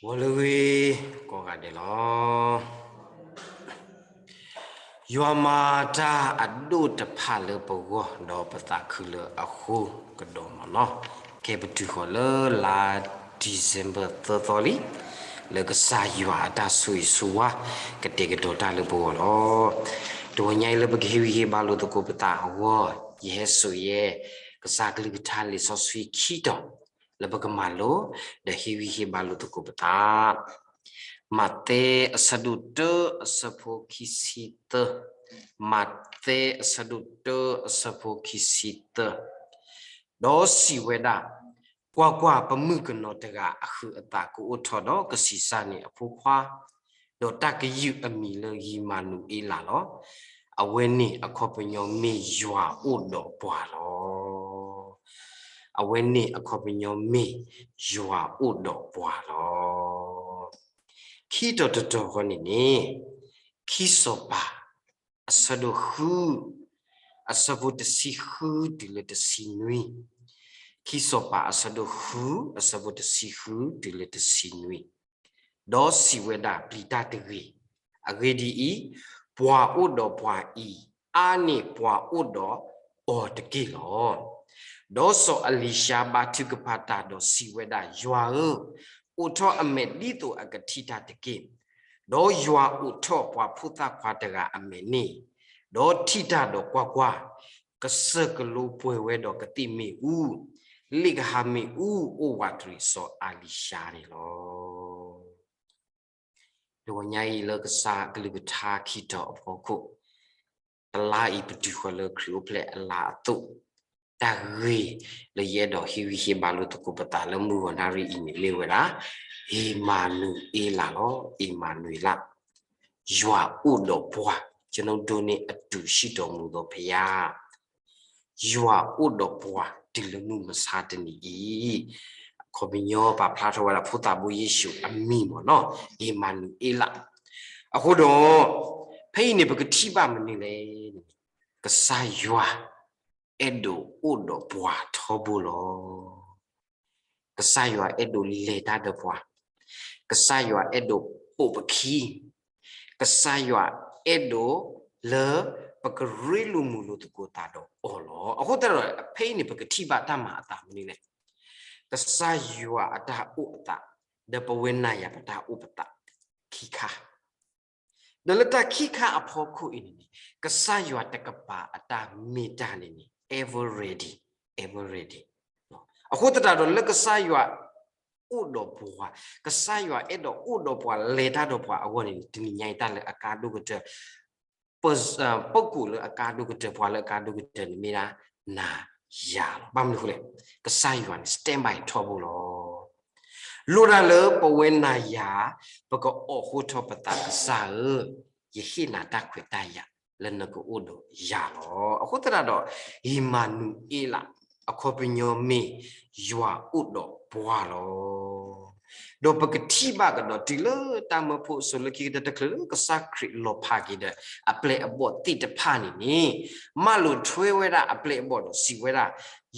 ဂီၤလၢအဂ့ၤ ကိးဂၤဒဲးလီၤ. ယွၤမၤတၢ်အဒိၣ်တဖၣ်လၢပဂီၢ် ဒီးပသးခုလၢအဃိကဒီးမ့ၢ်နီၤ, ကဲပတုၤဃီၤလၢလါ December သၢသီလံ, လၢကစၢ်ယွၤအတၢ်ဆိၣ်ဂ့ၤဆိၣ်ဝါ ကတဲာ်ကတီၤတၢ်လၢပဂီၢ်လီၤ. တဂီၤညါအံၤလၢပကဟ့ၣ်ဂံၢ်ဟ့ၣ်ဘါလိာ်သကိးပသးအဂီၢ်, ယဟဲစိာ်ယဲ ကစၢ်ကလုၢ်ကထါလံာ်စီဆှံခံတီၤ လၢပကမၤလိ ဒီးဟ့ၣ်ဂံၢ်ဟ့ၣ်ဘါလိာ်သကိးပသး. မးသဲအဆၢဒိၣ်တၢ အဆၢဖိခံဆံသၢ, မးသဲအဆၢဒိၣ်တၢ အဆၢဖိခံဆံသၢ, ဒီးစံးဝဲဒၣ်, ကွၢ်ကွၢ်, ပမုၣ်ကနီၤတဂၤအဟုးအသးကအိၣ်ထီၣ်ဒီးကဆံးစၢ်န့ၢ်အဖိခွါ, ဒီးတၢ်ကယုၢ်အမံၤလၢယံးမၤနူၤအ့လးလီၤ. အဝဲန့ၣ်အခီပညီမ့ၢ်ယွၤအိၣ်ဒီးပှၤလီၤ. အဝဲန့ၣ်အခီပညီမ့ၢ်ယွၤအိၣ်ဒီးပှၤလီၤ. ခံတီၤတတီၤဃီန့ၣ်န့ၣ်, ခံစီၤပၤ အဆၢဒိၣ်ဃု, အဆၢဖိတဆံဃုတုၤလၢတဆံနွံ, ခံစီၤပၤအဆၢဒိၣ်ဃု အဆၢဖိတဆံဃုတုၤလၢတဆံနွံ, ဒီးစံးဝဲဒၣ်ပျံၤတၢ်တဂ့ၤ, အဂ့ၢ်ဒ်အံၤ, ပှၤအိၣ်ဒီးပှၤအံၤ အါန့ၢ်ပှၤအိၣ်ဒီးအီၤတက့ၢ်လီၤ. ဒီးစီၤအလံၤၡါဘါထုကဖၣ်တၢ်ဒီးစံးဝဲဒၣ်, ယွၤဧၢ, အိးထီၣ်အမဲာ်ဒ်သိးအကထံၣ်တၢ်တက့ၢ်. ဒီးယွၤအိးထီၣ်ပှၤဖိသၣ်ခွါတဂၤအမဲာ်န့ၣ်, ဒီးထံၣ်တၢ်ဒီးကွၢ်ကွၢ်, ကစၢၢ်ကလိပှဲၤဝဲဒီးကသ့ၣ်မ့ၣ်အူ, လ့ၣ်ကဟၣ်မ့ၣ်အူအိၣ်ဝးတရံးစီၤအလံၤၡါန့ၣ်လီၤ. တဂီၤညါအံၤလၢကစၢ်ကလုၢ်ကထါခံတီၤအဖီခိၣ်, တလါအံၤပတုၤဃီၤလၢခရံာ်အိၣ်ဖျဲၣ်အလါအသိး, တၢ်ဂ့ၢ်လၢယအဲၣ်ဒိးဟ့ၣ်ဂံၢ်ဟ့ၣ်ဘါလိာ်သကိးပသးလၢမုၢ်ဂီၤနၣ်ရံၣ်အံၤန့ၣ်မ့ၢ်ဝဲဒၣ်, အ့မၤနူၤအ့လးလီၤ, အ့မၤနူၤအ့လး, ယွၤအိၣ်ဒီးပှၤ, ကျွန်တော်တို့နဲ့အတူရှိတော်မူသောဘုရား ယွၤအိၣ်ဒီးပှၤတုၤလၢမုၢ်မဆါတနံၤအံၤ, အခီပညီပာ်ဖျါထီၣ်ဝဲဒၣ်ဖိသၣ်ဘိယ့ၣ်ၡူးအမံၤမ့ၢ်နီၤ, အ့မၤနူၤအ့လး. အဃိဒီး, ဖဲအံၤန့ၣ် ပကထံၣ်ဘၣ်မနုၤလဲၣ်န့ၣ်, ကစၢ်ယွၤအဲၣ်ဒိးအိၣ်ဒီးပှၤထီဘိလီၤ. ကစၢ်ယွၤအဲၣ်ဒိးလဲၤတၢ်ဒီးပှၤ, ကစၢ်ယွၤအဲၣ်ဒိးပိာ်ပခံ, ကစၢ်ယွၤအဲၣ်ဒိးလၢပကရ့လိာ်မုာ်လိာ်သကိးသးဒီးအီၤလီၤ. အဃိသတးဒီး ဖဲအံၤန့ၣ် ပကထံၣ်ဘၣ်တၢ်မၤအသးမနုၤလဲၣ်, ကစၢ်ယွၤအတၢ်အိၣ်အသး, ဒီးပဝဲနၤယၤပတၢ်အိၣ်ပသး, ခံခါ ဒီးလၢတၢ်ခံခါအဖီခိၣ်အံၤန့ၣ်န့ၣ် ကစၢ်ယွၤတကပၤအတၢ်မ့ၢ်တၢ်န့ၣ်န့ၣ် ever ready, ever ready. အဃိသတးဒီးလၢကစၢ်ယွၤအိၣ်ဒီးပှၤ, ကစၢ်ယွၤအဲၣ်ဒိးအိၣ်ဒီးပှၤ လဲၤတၢ်ဒီးပှၤအဂီၢ်န့ၣ်န့ၣ် တနံၤညါအံၤတၢ်လၢအကါဒိၣ်ကတၢၢ် ပ ပုဂ္ဂိုလ်လၢအကါဒိၣ်ကတၢၢ် ပှၤလၢအကါဒိၣ်ကတၢၢ်န့ၣ်မ့ၢ်ဒၣ် နၤယၤလီၤ. ဘၣ်မနုၤအဃိလဲၣ်, ကစၢ်ယွၤန့ၣ် stand by ထီဘိလီၤ. လိၣ်ဒၣ်လၢပဝဲနၤယၤ ပကအိးထီၣ်ပသး ကစၢ်ဧၢ, ယဟ့ၣ်နၤတၢ်ခွဲးတၢ်ယာ်လၢနကအိၣ်ဒီးယၤလီၤ. အဃိသတးဒီး အ့မၤနူၤအ့လး အခီပညီမ့ၢ် ယွၤအိၣ်ဒီးပှၤလီၤ. ဒီးပကထံၣ်ဘၣ်ကဒီးတုၤလၢတၢ်မၢဖိအစိၤလၢခံကတၢၢ်တချုးလၢကစၢ်ခရံာ်လီၤဖးက့ၤဒီး အပျဲၢ်အဘီၣ်သ့ၣ်တဖၣ်န့ၣ်န့ၣ်, မၤလိာ်ထွဲဝဲဒၣ်အပျဲၢ်အဘီၣ်ဒီးစံးဝဲဒၣ်,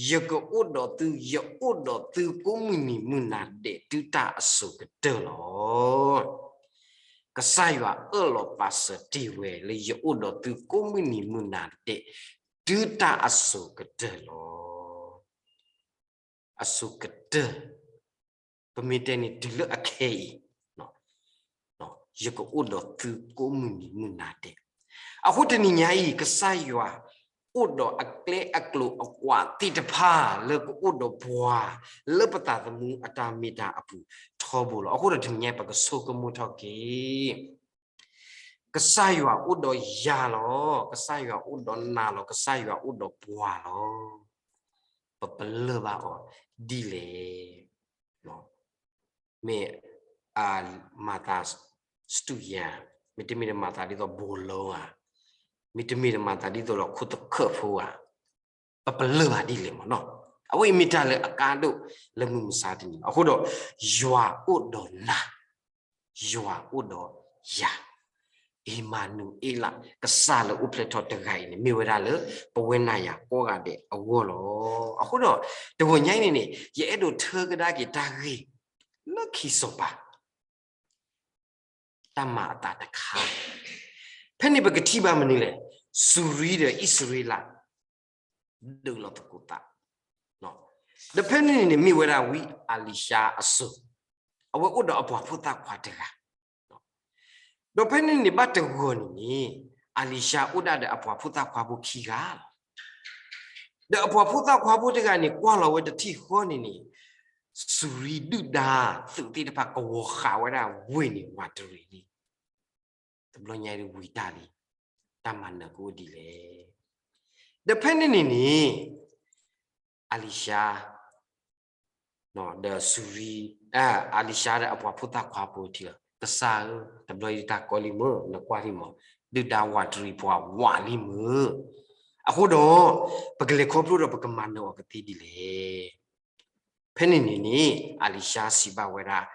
ယကအိၣ်ဒီးသု, ယအိၣ်ဒီးသုကိးမုၢ်နံၤမုၢ်နၤဒဲး တုၤတၢ်အစိၤကတၢၢ်လီၤ. ကစၢ်ယွၤအၢၣ်လီၤပာ်စၢၤတ့ၢ်ဝဲလၢ ယအိၣ်ဒီးသုကိးမုၢ်နံၤမုၢ်နၤဒဲး တုၤတၢ်အစိၤကတၢၢ်လီၤ. အစိၤကတၢၢ်, ပမ့ၢ်တဲန့ၣ်တုၤလၢအခဲအံၤ, ယကအိၣ်ဒီးသုကိးမုၢ်နံၤမုၢ်နၤဒဲး. အဃိတနံၤညါအံၤ ကစၢ်ယွၤအိၣ်ဒီးအကျဲအကျိၤအကွာ်သ့ၣ်တဖၣ်လၢကအိၣ်ဒီးပှၤ လၢပသးသမူအတၢ်မ့ၢ်တၢ်အပူၤထီဘိလီၤ. အဃိဒီးတနံၤညါအံၤ ပကဆိကမိၣ်ထီၣ်က့ၤ ကစၢ်ယွၤအိၣ်ဒီးယၤလီၤ, ကစၢ်ယွၤအိၣ်ဒီးနၤလီၤ, ကစၢ်ယွၤအိၣ်ဒီးပှၤလီၤ. ပပလၢၢ်ဘၣ်အီၤဒ်လဲၣ်. မ့ၢ် Martha Stewart ဧါ, မ့တမ့ၢ်ဒီး Martha ဒ်သိး ဘိးလိဧါ, မ့တမ့ၢ်ဒီး Martha ဒ်သိးဒီး ခိၣ်သခၢၣ်ဖိဧါ, ပပလၢၢ်ဘၣ်ဒ်လဲၣ်မ့ၢ်နီၤ. အဝဲအံၤမ့ၢ်တၢ်လၢအကါဒိၣ်လၢမုၢ်မဆါတနံၤလီၤ. အဃိဒီး ယွၤအိၣ်ဒီးနၤ, ယွၤအိၣ်ဒီးယၤ, အ့မၤနူၤအ့လး, ကစၢ်လၢအိၣ်ဖျဲၣ်ထီၣ်တဂၤအံၤန့ၣ် မ့ၢ်ဝဲဒၣ်လၢပဝဲနၤယၤကိးဂၤဒဲးအဂီၢ်လီၤ. အဃိဒီး တဂီၤညါအံၤန့ၣ်န့ၣ် ယအဲၣ်ဒိးထၢကဒါက့ၤတၢ်ဂ့ၢ်လၢခံစီၤပၤ တၢ်မၤအသးတခါ, ဖဲန့ၣ်ပကထံၣ်ဘၣ်မနုၤလဲၣ်, စူၤရံဒီးအံၣ်စရ့လး ဒုးလီၤသကိးသး, ဒီးဖဲန့ၣ်န့ၣ် မ့ၢ်ဝဲဒၣ်ဝံအလံၤၡါအစိၤ, အဝဲအိၣ်ဒီးအပှၤဖိသၣ်ခွါတဂၤ ဒီးဖဲန့ၣ်န့ၣ် ဘၣ်တဂီၤန့ၣ်န့ၣ် အလံၤၡါအိၣ်ဒၣ်ဒီးအပှၤဖိသၣ်ခွါဖိခံဂၤလီၤ. ဒီးအပှၤဖိသၣ်ခွါဖိတဂၤန့ၣ် ကွၢ်လီၤဝဲတထံၣ်ဃီန့ၣ်န့ၣ် စူၤရံဒုၣ်ဒါသုးသ့ၣ်တဖၣ် ကဝီၤဃာ်ဝဲဒၣ်ဝ့ၢ်န့ၣ် ဝးတရံးလံ. တဘျီညါအံၤဝံၤတၢ်လံ, တၢ်မၤနၢၤကအိၣ်ဒ်လဲၣ်. ဒီးဖဲန့ၣ်န့ၣ်န့ၣ် အလံၤၡါ ဒီးစူၤရံ, အလံၤၡါဒီးအပှၤဖိသၣ်ခွါဖိထံၣ်လီၤ, ကစၢ်ဧၢ, တဘျီအံၤတၢ်ကီလံမ့ၢ်, နကွၢ်လံမ့ၢ်, ဒုၣ်ဒါဝးတရံးပှၤဝးလံမ့ၢ်. အဃိဒီး ပကလဲၤခီဖျိဒီးပကမၤနၢၤအီၤကသ့ဒ်လဲၣ်. ဖဲန့ၣ်န့ၣ်န့ၣ် အလံၤၡါစံးဘၣ်ဝဲဒၣ်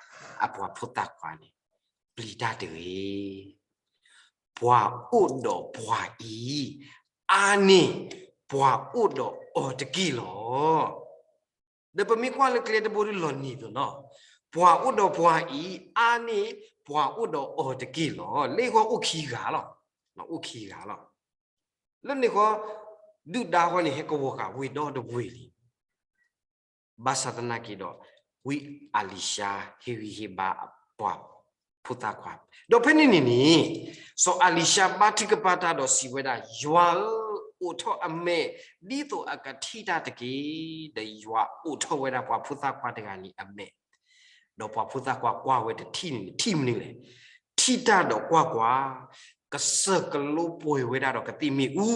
အပှၤဖိသၣ်ခွါန့ၣ်, ပျံၤတၢ်တဂ့ၤ. ပှၤအိၣ်ဒီးပှၤအံၤ အါန့ၢ်ပှၤအိၣ်ဒီးအီၤတက့ၢ်လီၤ. ဒီးပမ့ၢ်ကွၢ်လၢကျဲတဘိဒ်လီၤနံၤသိးနီၤ, ပှၤအိၣ်ဒီးပှၤအံၤ အါန့ၢ်ပှၤအိၣ်ဒီးအီၤတက့ၢ်လီၤ. လၢဃီအိၣ်ခံဂၤလီၤ, အိၣ်ခံဂၤလီၤ. လၢန့ၣ်ဃီ ဒုၣ်ဒါဃီန့ၣ် ဟဲကဝီၤဃာ်ဝ့ၢ်ဒီတဝ့ၢ်လံ. ဘၣ်ဆၣ်သနာ်က့ဒီး ဝံအလံၤၡါ ဟ့ၣ်ဂံၢ်ဟ့ၣ်ဘါပှၤဖိသၣ်ခွါ, ဒီးဖဲန့ၣ်န့ၣ်န့ၣ် စီၤအလံၤၡါဘါထုကဖၣ်တၢ်ဒီးစံးဝဲဒၣ်, ယွၤဧၢ, အိးထီၣ်အမဲာ် ဒ်သိးအကထံၣ်တၢ်တက့ၢ်. ဒီးယွၤအိးထီၣ်ဝဲဒၣ်ပှၤဖိသၣ်ခွါတဂၤန့ၣ်အမဲာ်, ဒီးပှၤဖိသၣ်ခွါကွၢ်ဝဲတထံၣ်န့ၣ် ထံၣ်မနုၤလဲၣ်, ထံၣ်တၢ်ဒီးကွၢ်ကွၢ်, ကစၢၢ်ကလိပှဲၤဝဲဒၣ်ဒီးကသ့ၣ်မ့ၣ်အူ,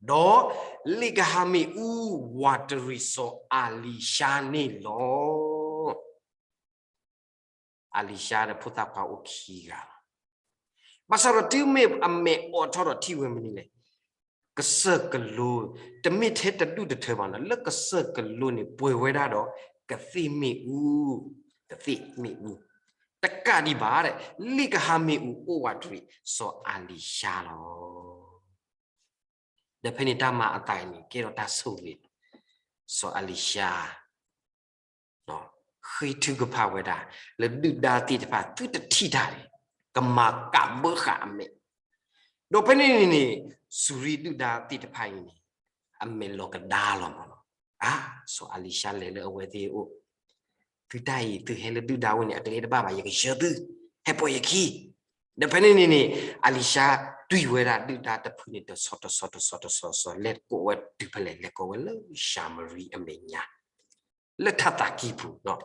ဒီးလ့ၣ်ကဟါမ့ၣ်အူ ဝးတရံးစီၤအလံၤၡါန့ၣ်လီၤ. အလံၤၡါဒီးဖိသၣ်ခွါအိၣ်ခံဂၤလီၤ. ဘၣ်ဆၣ်ဒီးတုၤမ့ၢ်အမဲာ်အိးထီၣ်ဒီးထံၣ်ဝဲမနုၤလဲၣ်, ကစၢၢ်ကလိ, တမ့ၢ်ထဲတဒူၣ်တထၢဘၣ်နီၤ, လၢကစၢၢ်ကလိန့ၣ် ပှဲၤဝဲဒၣ်ဒီးကသ့ၣ်မ့ၣ်အူ, ကသ့ၣ်မ့ၣ်အူ, တကးဒံးဘၣ်ဒီး လ့ၣ်ကဟါမ့ၣ်အူအိၣ်ဝးတရံးစီၤအလံၤၡါလီၤ. ဒီးဖဲန့ၣ်တၢ်မၤအသးအံၤန့ၣ် ကဲထီၣ်တၢ်ဆိၣ်ဂ့ၤ, စီၤအလံၤၡါ ဃ့ထုကဖၣ်ဝဲဒၣ် လၢဒုၣ်ဒါသ့ၣ်တဖၣ် သုတထံၣ်တၢ်န့ၣ် ကမၤကးဘၢဃာ်အမဲာ်, ဒီးဖဲန့ၣ်န့ၣ်န့ၣ် စူၤရံဒုၣ်ဒါသ့ၣ်တဖၣ်အံၤန့ၣ် အမဲာ်လီၤကဒါလီၤမးလီၤ. အါ, စီၤအလံၤၡါလဲၤလၢအဝဲသ့ၣ်အအိၣ်, သုတၢ်အံၤ သုဟဲလၢဒုၣ်ဒါဝဲန့ၣ် အကျဲတဘၣ်ဘၣ်, ယကယၢသု, ဟဲပိာ်ယခံ. ဒီးဖဲန့ၣ်န့ၣ်န့ၣ် အလံၤၡါတွံၢ်ဝဲဒၣ်ဒုၣ်ဒါတဖုန့ၣ် တဆီတဆီတဆီတဆီဆီ လဲၤကိးဝဲတုၤဖဲလဲၣ်, လဲၤကိးဝဲလၢၡၤမရံအမဲာ်ညါ လၢထးသးကံၢ်ပူၤ,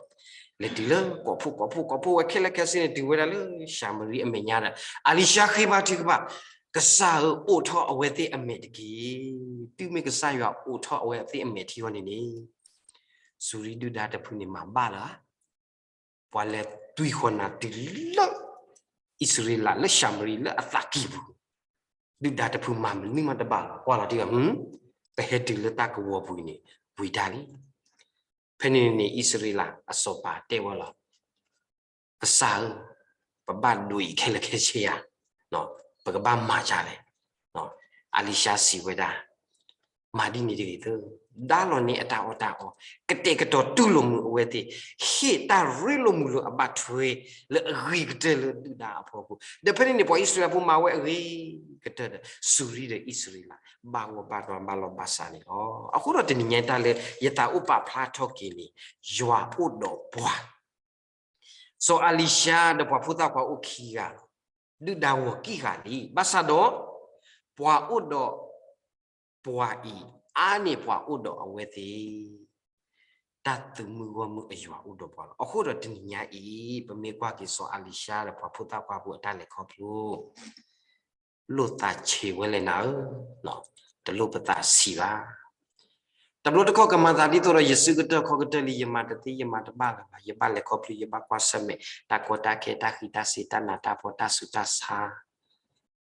လဲၤတုၤလၢကိာ်ဖှိၣ်ကိာ်ဖှိၣ်ကိာ်ဖှိၣ်ဝဲခဲလၢာ်ခဲဆ့န့ၣ် တုၤဝဲဒၣ်လၢၡၤမရံအမဲာ်ညါဒီး အလံၤၡါဃ့ဘါထုကဖၣ်, ကစၢ်ဧၢ, အိးထီၣ်အဝဲသ့ၣ်အမဲာ်တက့ၢ်. တုၤမ့ၢ်ကစၢ်ယွၤအိးထီၣ်အဝဲသ့ၣ်အမဲာ်ထံအဂီၢ်န့ၣ်န့ၣ် စူၤရံဒုၣ်ဒါတဖုန့ၣ်မၤဘၣ်လၢၤဧါ, ပှၤလဲၤတွံၢ်ဃီၤနၤတုၤလၢ အံၣ်စရ့လးလၢၡၤမရံလၢအသးကံၢ်ပူၤ, ဒုၣ်ဒါတဖုမၤမနုၤမးတဘၣ်လီၤ. ကွၢ်လီၤတံၢ်အီၤ, ပဟဲတုၤလၢတၢ်ကဝီၤပူၤအံၤန့ၣ် ဝံၤတၢ်လံ. ဖဲန့ၣ်န့ၣ် အံၣ်စရ့လးအစီၤပၤတဲဝဲလီၤ, ကစၢ်ဧၢ, ပဘၣ်ဒိးအံၤခဲလၢာ်ခဲဆ့ဧါ, ပကဘၣ်မၤဒ်လဲၣ်. အလံၤၡါစံးဝဲဒၣ်, မၤဒ်န့ၣ်တဂ့ၤသၢ, ဒါလီၤန့ၢ်အတၢ်အီၣ်တၢ်အီ, ကတဲာ်ကတီၤတူၢ်လိာ်မုာ်အဝဲသ့ၣ်, ဟ့ၣ်တၢ်ရ့လိာ်မုာ်လိာ်အဘၣ်ထွဲ လၢအဂ့ၤကတၢၢ်လၢဒုၣ်ဒါအဖီခိၣ်. ဒီးဖဲန့ၣ်န့ၣ် ပှၤအံၣ်စရ့လးဖိမၤဝဲအဂ့ၤကတၢၢ်ဒီး စူၤရံဒီးအံၣ်စရ့လး ဘၣ်ဂီၢ်ဘၣ်ဒွးဘၣ်လီၢ်ဘၣ်စးန့ၣ်လီၤ. အဃိဒီးတနံၤညါတၢ်လၢ ယသးအိၣ်ပာ်ဖျါထီၣ်က့ၤန့ၣ် ယွၤအိၣ်ဒီးပှၤ စီၤအလံၤၡါဒီးပှၤဖိသၣ်ခွါအိၣ်ခံဂၤလီၤ. ဒုၣ်ဒါဝီၤကံၢ်ဃာ်လံ. ဘၣ်ဆၣ်ဒီး ပှၤအိၣ်ဒီးပှၤအံၤ အါန့ၢ်ပှၤအိၣ်ဒီးအဝဲသ့ၣ် တၢ်သုးမုၢ်ဂီၢ်မုၢ်အယွၤအိၣ်ဒီးပှၤလီၤ. အဃိဒီးတနံၤညါအံၤ ပမ့ၢ်ကွၢ်က့ၤစီၤအလံၤၡါဒီးပှၤဖိသၣ်ခွါဖိအတၢ်လဲၤခီဖျိ လိၣ်သးဆံးဝဲလဲၣ်နၤဧၢ, တလိၣ်ပသးဆံးဘၣ်. တဘျီတခီၣ်ကမၤသးဒ်သိးဒီး ယစုကတၢၢ်ခီကတၢၢ်လံ, ယမၤတသ့ယမၤတဘၣ်လၢၤဘၣ်, ယဘၣ်လဲၤခီဖျိ ယဘၣ်ကွၢ်ဆၢၣ်မဲာ် တၢ်ကီတၢ်ခဲ တၢ်ဃံးတၢ်စ့ၤ တၢ်နးတၢ်ဖှီၣ် တၢ်ဆူးတၢ်ဆါ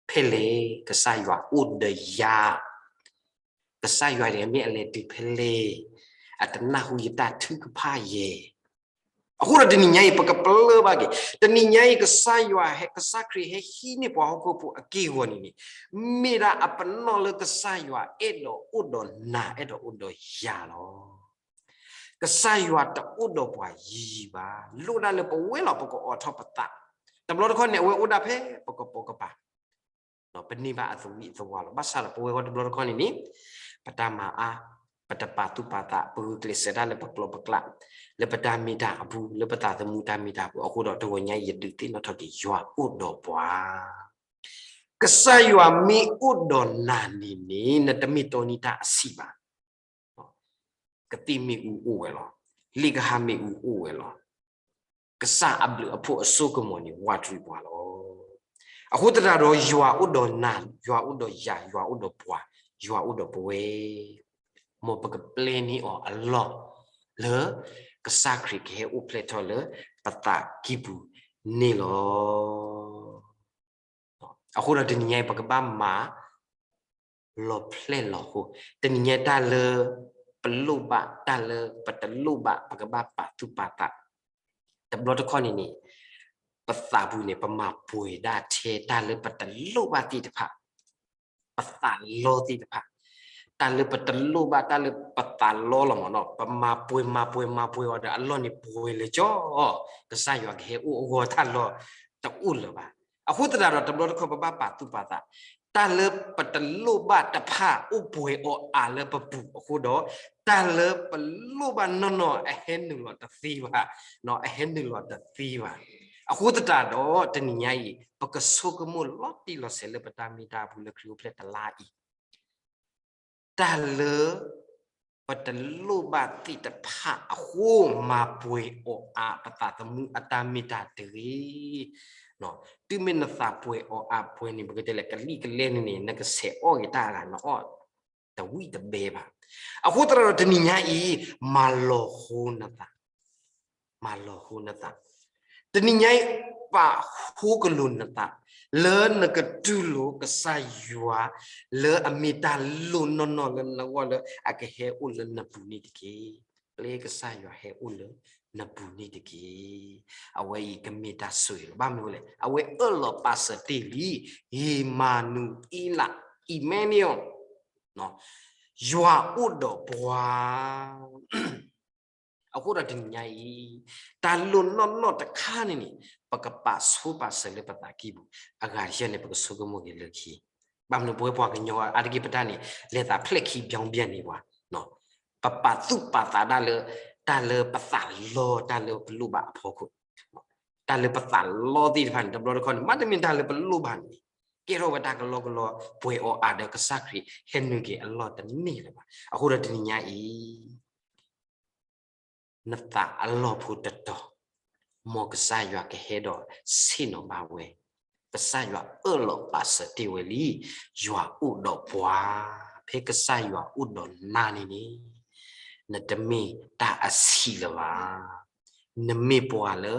ဖဲလဲၣ် ကစၢ်ယွၤအိၣ်ဒီးယၤ, ကစၢ်ယွၤန့ၣ်မ့ၢ်အလဲၤတုၤဖဲလဲၣ်, အတနၢ်ဟူယတၢ်ထုကဖၣ်ယဲၢ်. အဃိဒီးတနံၤညါအံၤ ပကပလၢၢ်ဘၣ်က့ၤ, တနံၤညါအံၤ ကစၢ်ယွၤဟဲ, ကစၢ်ခရံာ်ဟဲဟံးန့ၢ်ပှၤဟီၣ်ခိၣ်ဖိအက့ၢ်အဂီၤန့ၣ်န့ၣ်, မ့ၢ်ဒၣ်အပနီၣ်လၢကစၢ်ယွၤအဲၣ်ဒိးအိၣ်ဒီးနၤ အဲၣ်ဒိးအိၣ်ဒီးယၤလီၤ. ကစၢ်ယွၤတအိၣ်ဒီးပှၤယံၤယံၤဘၣ်, လိၣ်ဒၣ်လၢပဝဲလီၤ ပကအိးထီၣ်ပသး, တဘျီတခီၣ်န့ၣ် အဝဲအိၣ်ဒၣ်ဖဲပကပိာ်ကပၤ ပန့ၢ်ဘၣ်အသဝံၣ်အသဝါလီၤ. ဘၣ်ဆၣ်ဒီးပဝဲဂီၢ်တဘျီတခီၣ်န့ၣ်န့ၣ် ပတၢ်မၤအါ, ပတပာ်သူၣ်ပာ်သး, ပဂုာ်ကျဲးစၢးတၢ်လၢပကျိာ်ပကျး, လၢပတၢ်မ့ၢ်တၢ်အပူၤ, လၢပသးသမူတၢ်မ့ၢ်တၢ်အပူၤ, အဃိဒီးတဂီၤညါအံၤယဒုးသ့ၣ်နီၣ်ထီၣ်က့ၤ ယွၤအိၣ်ဒီးပှၤ ကစၢ်ယွၤမ့ၢ်အိၣ်ဒီးနၤန့ၣ်န့ၣ် နတမ့ၢ်တီန့ၢ်တၢ်အဆံးဘၣ်. ကသ့ၣ်မ့ၣ်အူအိၣ်ဝဲလီၤ. လ့ၣ်ကဟၣ်မ့ၣ်အူအိၣ်ဝဲလီၤ. ကစၢ်အဘျုးအဖှိၣ်အစိကမီၤန့ၣ် ဝးတရံးပှၤလီၤ. အဃိသတးဒီး ယွၤအိၣ်ဒီးနၤ, ယွၤအိၣ်ဒီးယၤ, ယွၤအိၣ်ဒီးပှၤ, ယွၤအိၣ်ဒီးပဝဲ, မ်ပကပျဲန့ၢ်အီၤအလီၢ် လၢကစၢ်ခရံာ်ကဟဲအိၣ်ဖျဲၣ်ထီၣ်လၢပသးကံၢ်ပူၤန့ၣ်လီၤ. အဃိဒီးတနံၤညါအံၤ ပကဘၣ်မၤ လီၤဖျဲၣ်လီၤဃိ, တနံၤညါတၢ်လၢပလိၣ်ဘၣ်, တၢ်လၢပတလိၣ်ဘၣ် ပကဘၣ်ပာ်သူၣ်ပာ်သး. တဘျီတခီၣ်န့ၣ်န့ၣ် ပသးပူၤန့ၣ် ပမၤပှဲၤဒၣ်ထဲတၢ်လၢပတလိၣ်ဘၣ်သ့ၣ်တဖၣ်, ပသးလီသ့ၣ်တဖၣ်, တၢ်လၢပတလိၣ်ဘၣ်, တၢ်လၢပသးလီလီၤမးနီၤ, ပမၤပှဲၤမၤပှဲၤမၤပှဲၤအီၤဒီး အလီၢ်န့ၣ်ပှဲၤလၢာ်ကၠီ, ကစၢ်ယွၤကဟဲအိၣ်အဂီၢ် တၢ်လီၢ်တအိၣ်လၢၤဘၣ်. အဃိသတးဒီး တဘျီတခီၣ် ပဘၣ်ပာ်သူၣ်ပာ်သး, တၢ်လၢပတလိၣ်ဘၣ်တဖၣ် အိၣ်ပှဲၤအီၤအါလၢပပူၤအဃိဒီး, တၢ်လၢပလိၣ်ဘၣ်နီၢ်နီၢ် အဟဲနုာ်လီၤတသ့ဘၣ်, အဟဲနုာ်လီၤတသ့ဘၣ်. အဃိသတးဒီး တနံၤညါအံၤ ပကဆိကမိၣ်လီၤတံၢ်လီၤဆဲးလၢပတၢ်မ့ၢ်တၢ်အပူၤ လၢခရံာ်အိၣ်ဖျဲၣ်တလါအံၤ တၢ်လၢ ပတလိၣ်ဘၣ်သ့ၣ်တဖၣ်အဃိ မၤပှဲၤအီၤအါ ပသးသမူအတၢ်မ့ၢ်တၢ်တဂ့ၤ. တုၤမ့ၢ်နသးပှဲၤအီၤအါပှဲၤန့ၣ် ပကတဲလဲၣ် ကလံၣ်ကလဲန့ၣ်န့ၣ် နကဆဲးအီၣ်က့ၤတၢ်အဂၤ နအီၣ်တဝံၣ်တဘဲဘၣ်. အဃိသတးဒီး တနံၤညါအံၤ မၤလီၤဃိနသး မၤလီၤဃိနသး. တနံၤညါအံၤ ပာ်ဃိကလိာ်နသး လၢနကတူၢ်လိာ်ကစၢ်ယွၤ လၢအမ့ၢ်တၢ်လိၣ်နီၢ်နီၢ်လၢနဂီၢ် လၢအကဟဲအိၣ်လၢနပူၤန့ၣ်တက့ၢ်. ပျဲကစၢ်ယွၤဟဲအိၣ်လၢနပူၤန့ၣ်တက့ၢ်. အဝဲအံၤကမ့ၢ်တၢ်ဆိၣ်ဂ့ၤလီၤ. ဘၣ်မနုၤလဲၣ်, အဝဲအၢၣ်လီၤပာ်စၢၤတ့ၢ်လံ ဧ့မၤနူၤအ့လး Emmanuel ယွၤအိၣ်ဒီးပှၤ. အဃိဒီးတနံၤညါအံၤ တၢ်လိၣ်နီၢ်နီၢ်တခါန့ၣ်န့ၣ် ပကပာ်ဆိပာ်စၢၤလၢပသးကံၢ်ပူၤ, အဂၤတဆၢန့ၣ် ပကဆိကမိၣ်က့ၤလၢခံ. ဘၣ်မနုၤပဝဲပှၤကညီအါတက့ၢ် ပတၢ်န့ၣ် လဲၤသးဖျဲၣ်ခံဘျီဘျီန့ၣ်ပှၤ, ပပာ်သူၣ်ပာ်သးဒၣ်လၢ တၢ်လၢပသးလီ တၢ်လၢပလိၣ်ဘၣ်အဖီခိၣ်, တၢ်လၢပသးလီသ့ၣ်တဖၣ်န့ၣ် တဘျီတခီၣ်န့ၣ် မ့တမ့ၢ်တၢ်လၢပလိၣ်ဘၣ်န့ၣ် ကဲထီၣ်ဝဲတၢ်ကလီကလီ ပှဲၤအီၤအါဒီးကစၢ်ခရံာ်ဟဲနုာ်က့ၤအလီၢ်တန့ၢ်လၢၤဘၣ်. အဃိဒီးတနံၤညါအံၤ နသးအလီၢ်ဖိတတီၤ မ်ကစၢ်ယွၤကဟဲဒီးဆ့ၣ်နီၤဘၣ်ဝဲ, ကစၢ်ယွၤအၢၣ်လီၤပာ်စၢၤတ့ၢ်ဝဲလံ, ယွၤအိၣ်ဒီးပှၤ, ဖဲကစၢ်ယွၤအိၣ်ဒီးနၤန့ၣ်န့ၣ် နတမ့ၢ်တၢ်အဆံးလၢၤဘၣ်. နမ့ၢ်ပှၤလၢ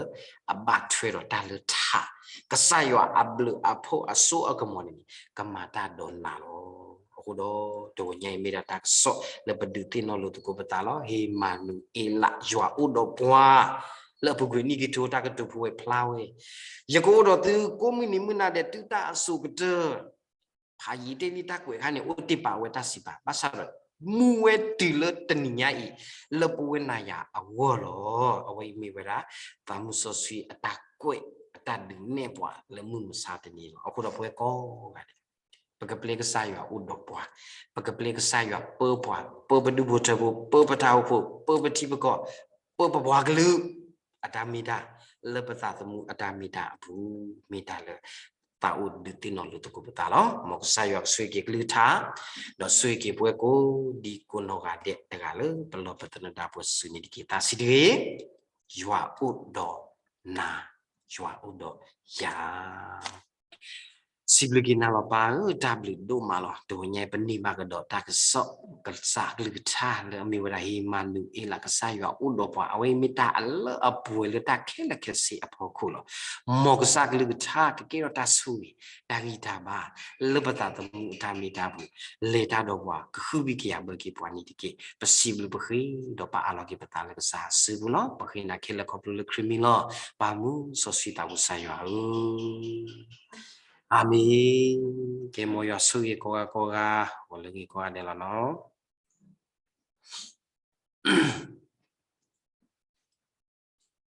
အဘၣ်ထွဲဒီးတၢ်လၢထး, ကစၢ်ယွၤအဘျုးအဖှိၣ်အစိအကမီၤန့ၣ်န့ၣ် ကမၤတၢ်ဒီးနၤလီၤ. အဃိဒီးတဂီၤညါအံၤမ့ၢ်ဒၣ်တၢ်ကစီၣ်လၢပဒုးသ့ၣ်နီၣ်လိာ်သကိးပသးလီၤ. ဧ့မၤနူၤအ့လး ယွၤအိၣ်ဒီးပှၤ, လၢအပူၤကွံာ်နံၣ်ခံကထိတၢ်ကတိၤဖုဝဲဖျါဝဲ, ယကအိၣ်ဒီးသုကိးမုၢ်နံၤမုၢ်နၤဒဲး တုၤတၢ်အစိၤကတၢၢ် ဖးယံာ်တ့ၢ်လံတၢ်ကွဲးအခါန့ၣ် အိၣ်တ့ၢ်ပာ်ဝဲတၢ်စံးပာ်, ဘၣ်ဆၣ်ဒီး မူဝဲတုၤလၢတနံၤညါအံၤ လၢပဝဲနၤယၤအဂီၢ်လီၤ. အဝဲအံၤမ့ၢ်ဝဲဒၣ် သးမုၢ်စီဆှံအတၢ်ကွဲး အတၢ်ဒုးနဲၣ်ပှၤလၢမုၢ်မဆါတနံၤလီၤ. အဃိဒီးပဝဲကိးဂၤဒဲး ပကပျဲကစၢ်ယွၤအိၣ်ဒီးပှၤ, ပကပျဲကစၢ်ယွၤပၢပှၤ, ပၢပဒူၣ်ဖိထၢဖိ, ပၢပတၢ်အိၣ်ဖှိၣ်, ပၢပထံပကီၢ်, ပၢပပှၤကလုာ် အတၢ်မ့ၢ်တၢ်, လၢပသးသမူအတၢ်မ့ၢ်တၢ်အပူၤ မ့ၢ်တၢ်လၢ သးအိၣ်ဒုးသ့ၣ်နီၣ်လိာ်သကိးပသးလီၤ. မ်ကစၢ်ယွၤကဆိၣ်ဂ့ၤက့ၤကလုၢ်ကထါ, ဒီးဆိၣ်ဂ့ၤက့ၤပဝဲကိးဒံကိးနီၢ်ဂၤဒဲးတဂၤလၢပလီၢ်ပသနၢၣ်ဒၢပှၤစုာ်စုာ်န့ၣ်တက့ၢ်. သးစံးတဂ့ၤ, ယွၤအိၣ်ဒီးနၤ, ယွၤအိၣ်ဒီးယၤ စံးဘျုးက့ၤနၤလီၤပၢ်ဧၢ, တၢ်ဘျုးဒိၣ်မးလီၤ. တဂီၤညါအံၤ ပန့ၢ်ဘၣ်ကဒီးတၢ်ကစီၣ် ကစၢ်ကလုၢ်ကထါလၢအမ့ၢ်ဝဲဒၣ် ဧ့မၤနူၤအ့လး ကစၢ်ယွၤအိၣ်ဒီးပှၤ, အဝဲအံၤမ့ၢ်တၢ်အလၢအပှဲၤလၢတၢ်ခဲလၢာ်ခဲဆ့အဖီခိၣ်လီၤ. မ်ကစၢ်ကလုၢ်ကထါကကဲထီၣ်တၢ်ဆိၣ်ဂ့ၤ တၢ်ဂံၢ်တၢ်ဘါ လၢပသးသမူအတၢ်မ့ၢ်တၢ်ပူၤ, လဲၤတၢ်ဒီးပှၤ ကဟုကယာ်ဘၢက့ၤပှၤန့ၣ်တက့ၢ်. ပစံးဘျုးပဃ့ဒီးပအၢၣ်လီၤက့ၤပသးလၢကစၢ်အစုပူၤလီၤ. ပဃ့နၤခဲလၢာ်ခီဖျိလၢခရံာ်မံၤလီၤ. ပၢ်မုၢ်စီဆှံသးဘိကစၢ်ယွၤဧၢ, အၤမ့ၣ်. ကဲမ်ယွၤဆိၣ်ဂ့ၤကိးဂၤကိးဂၤ ဂီၤလၢဂ့ၤကိးဂၤဒဲးလီၤနီၤ.